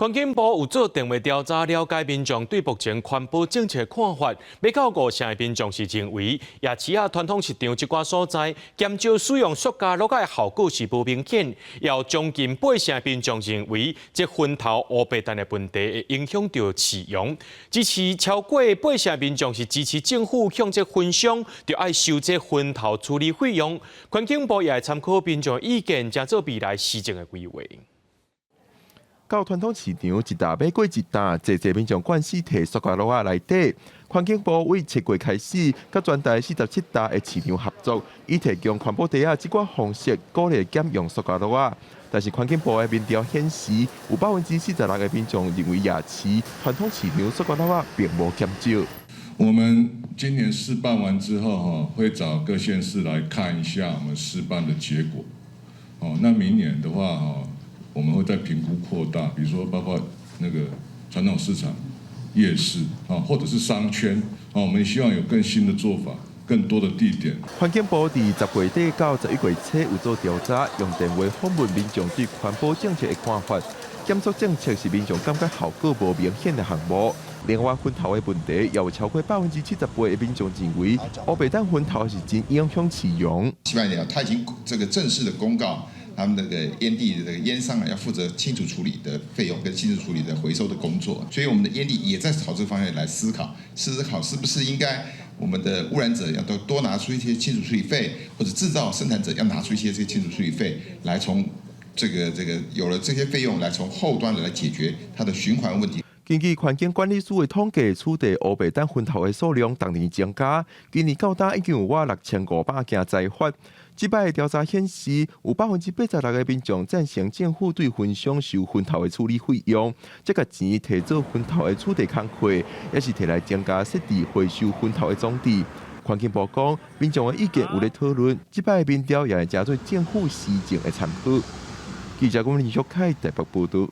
環境部有做電話調查，了解民眾對目前環保政策看法。欲到五成的民眾是認為，夜市仔傳統市場這寡所在減少使用塑膠簍仔的效果是無明顯。有將近八成的民眾認為，這昏頭烏白蛋的問題會影響著市容。支持超過八成的民眾是支持政府向這分商著愛收這昏頭處理費用。環境部也會參考民眾意見，才做未來施政的規劃。到傳統市場一擔買過一擔，濟濟民眾慣勢提塑膠簍仔內底。環境部為7月開始，佮全台47家的市場合作，以提供環保袋仔這款方式，鼓勵減用塑膠簍仔。但是環境部的民調顯示，有46%的民眾認為夜市傳統市場塑膠簍仔並無減少。我們今年試辦完之後，哈，會找各縣市來看一下我們試辦的結果。哦，那明年的話，哈，我們會再評估擴大，比如說包括那個傳統市場、夜市啊，或者是商圈啊，我們希望有更新的做法，更多的地點。環境部佇10月底到11月初有做調查，用電話訪問民眾對環保政策的看法。減塑政策是民眾感覺效果無明顯的項目。另外，昏頭的問題，也有超過78%的民眾認為，烏白蛋昏頭是真影響市容。西班牙，他已經這個正式的公告，他們那個煙蒂的這個煙商啊，要負責清除處理的費用跟清除處理的回收的工作，所以我們的煙蒂也在朝這方面來思考，思考是不是應該我們的污染者要多多拿出一些清除處理費，或者製造生產者要拿出一些這個清除處理費，來從這個有了這些費用，來從後端來解決它的循環問題。根據環境管理署的統計，取締烏白蛋昏頭的數量逐年增加，今年到今已經有倚6500件裁罰。這擺的調查顯示，有86%的民眾贊成政府對分商收昏頭的處理費用，這個錢提做昏頭的處置工課，也是提來增加設置回收昏頭的裝置。環境部講，民眾的意見有咧討論，這擺的民調也會成做政府施政的參考。記者郭林玉凱台北報道。